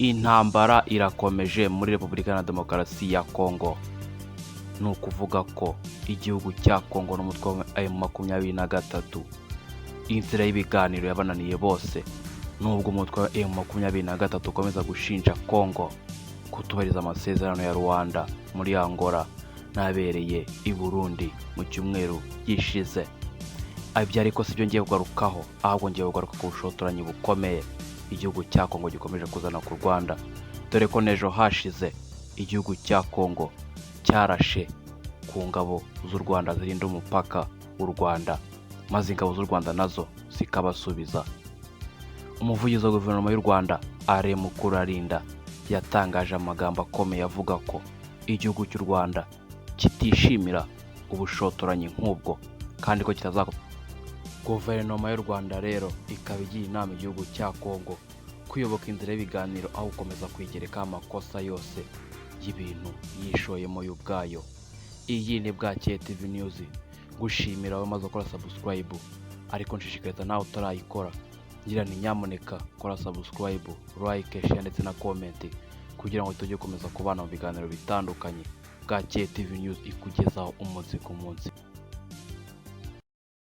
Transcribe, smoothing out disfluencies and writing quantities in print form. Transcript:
Intambara irakomeje muri Repubulika na Demokarasi ya Kongo. Ni ukuvuga ko igihugu cya Kongo n'umutwe wa M23, inzira y'ibiganiro yabananiye bose, nubwo umutwe wa M23 ukomeza gushinja Kongo kutubahiriza amasezerano ya Rwanda muri Angola n'abereye i Burundi mu cyumweru gishize. Ibyo ariko si byo ngiye kugarukaho, ahubwo ngiye kugaruka ku bushotoranyi bukomeye igihugu cya Kongo gikomeje kuzana ku Rwanda, dore ko n'ejo hashize igihugu cya Kongo cyarashe ku ngabo z'u Rwanda zirinda umupaka w'u Rwanda, maze ingabo z'u Rwanda nazo zikabasubiza. Umuvugizi wa guverinoma y'u Rwanda, Alain Mukurarinda, yatangaje amagambo akomeye avuga ko igihugu cy'u Rwanda kitishimira ubushotoranyi nk'ubwo kandi ko kitazakora. Guverinoma y'u Rwanda rero ikaba igira inama igihugu cya Kongo kuyoboka inzira y'ibiganiro aho gukomeza kwigerekaho amakosa yose y'ibintu yishoyemo yo ubwayo. Iyi ni Bwakeye TV News. Gushimira abamaze gukora subscribe, ariko nshishikariza nawe utarayikora, ngira nti nyamuneka kora subscribe, like, share ndetse na comment kugira ngo tujye gukomeza kubana mu biganiro bitandukanye Bwakeye TV News ikugezaho umunsi ku munsi.